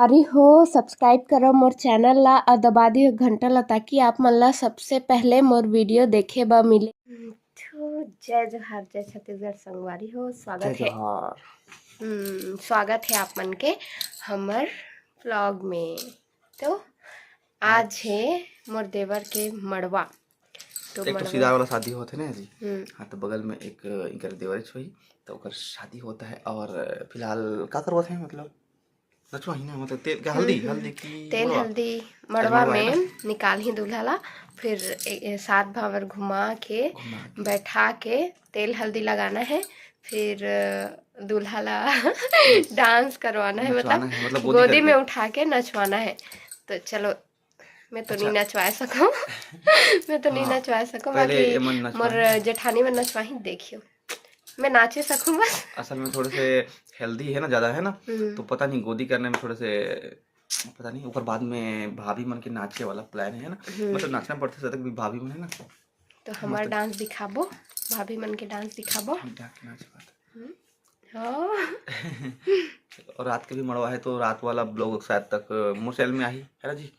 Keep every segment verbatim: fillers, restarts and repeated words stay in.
अरे हो, सब्सक्राइब करो मोर चैनल ला और दबा दियो घंटा ला, ताकि आप मन ला सबसे पहले मोर वीडियो देखे बर मिले। तो जय जोहार, जय छत्तीसगढ़ संगवारी हो, स्वागत जय है। जोहार। हम्म, स्वागत है आप मन के हमर व्लॉग में। तो आज है मोर देवर के मड़वा। तो एक तो मड़वा सीधा वाला शादी होत है ना जी। हम्म। हाँ, तो बगल में एक इनकर देवरेच होही, तो ओकर शादी होता है। और फिलहाल का करवत है, मतलब नचवा ही ना, मतलब तेल का हल्दी, हम्म, हम्म। हल्दी की तेल मड़वा? हल्दी तेल मड़वा मड़वा है में ना? निकाल ही दूल्हा ला, फिर ए, ए, सात भावर घुमा के घुमा के। बैठा के तेल हल्दी लगाना है, फिर अ, दूल्हा ला डांस करवाना है, नचवाना मतलब है, मतलब गोदी गोदी करके। में उठा के नचवाना है। तो चलो, मैं तो नहीं अच्छा। नचवा सकूँ। मैं तो नहीं हाँ, नचवा सकूँ, पहले बाकी एमन नचवा मोर है। जेठानी मन नचवाही, देखियो, मैं नाचे सकूँ बस। असल में थोड़े से हेल्दी है ना, ज्यादा है ना, हम्म। तो पता नहीं गोदी करने में थोड़े से, पता नहीं, ओकर बाद में भाभी मन के नाचे वाला प्लान है ना, हम्म। मतलब नाचना पड़थे, जब तक भी भाभी मन है ना। तो हमार मस्त। डांस दिखाबो, भाभी मन के डांस दिखाबो। हम जाके नाच पाते। हम्म। हाँ। और रात के भी मड़वा है, तो रात वाला ब्लॉग शायद तक मोर चैनल में आही, है ना जी?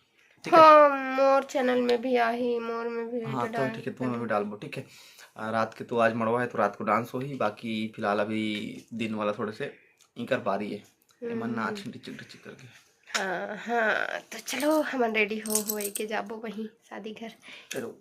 ठीक है। हाँ, मोर चैनल में भी आही, मोर में भी हाँ, तो डाल ठीक है, तुम्हें भी डालबो, ठीक है। आ, रात के तो आज मड़वा है, तो रात को डांस होही, बाकी फिलहाल अभी दिन वाला थोड़े से इनकर बारी है, एमन हम्म। नाच डिचिक डिचिक करके। हाँ, हाँ, तो चलो, हमन रेडी हो होए के जाबो वहीं शादी घर। चलो।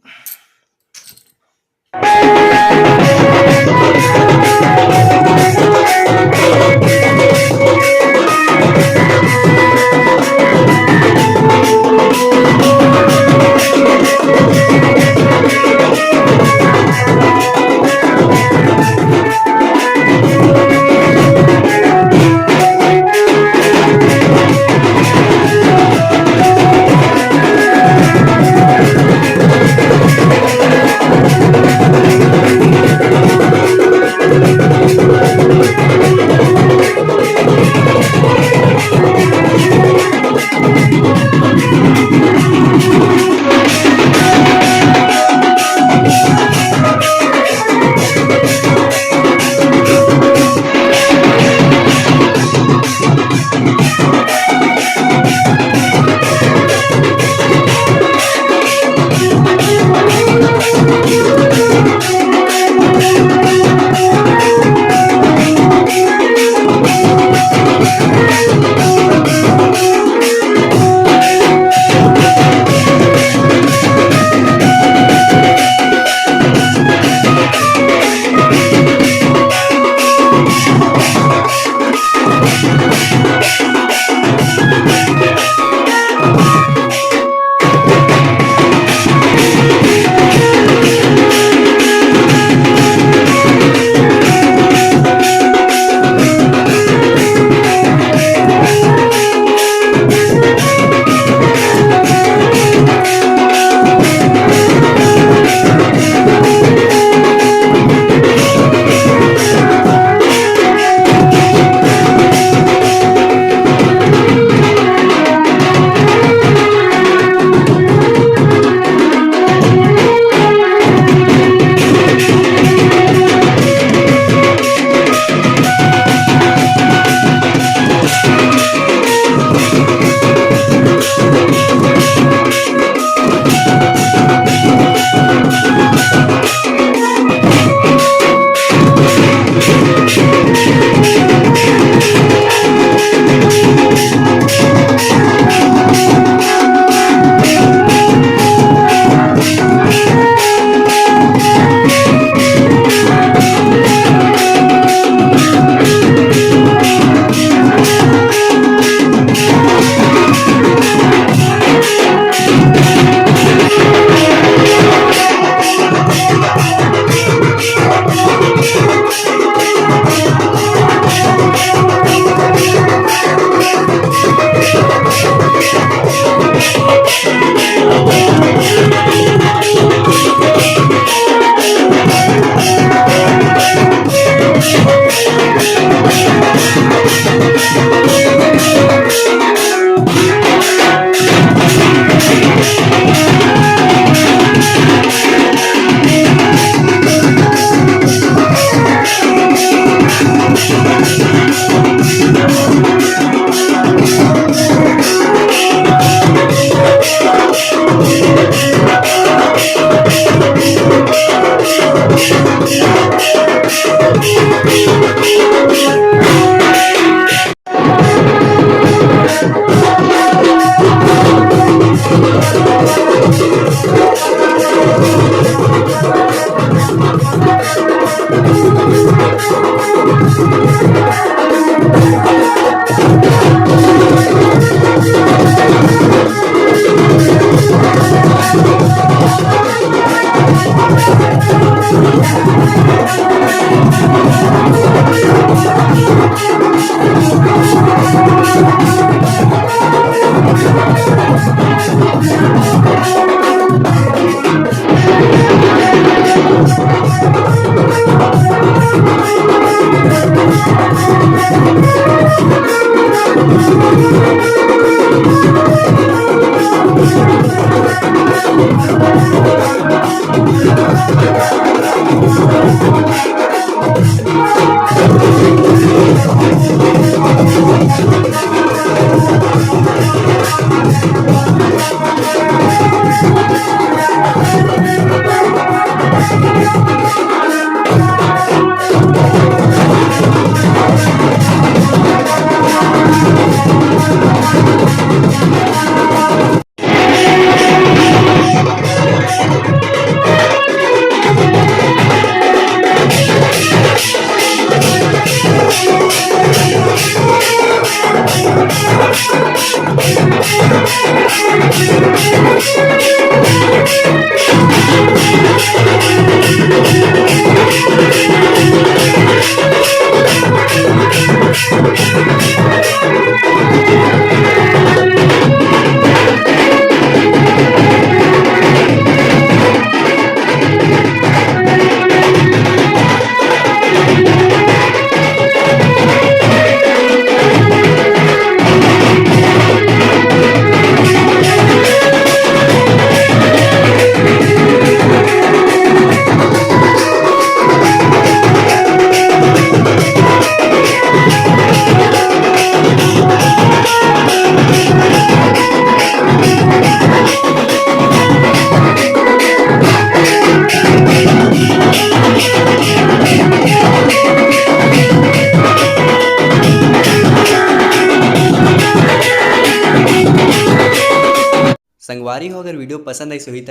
संगवारी हो, अगर video पसंद आइस होही त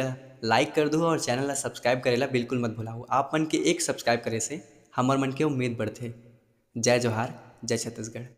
like कर दू और channel ला subscribe करे ला बिल्कुल मत भुलाहू। आप मन के एक subscribe करे से हमर मन के उम्मीद बढ़थे। जय जोहार, जय छत्तीसगढ़।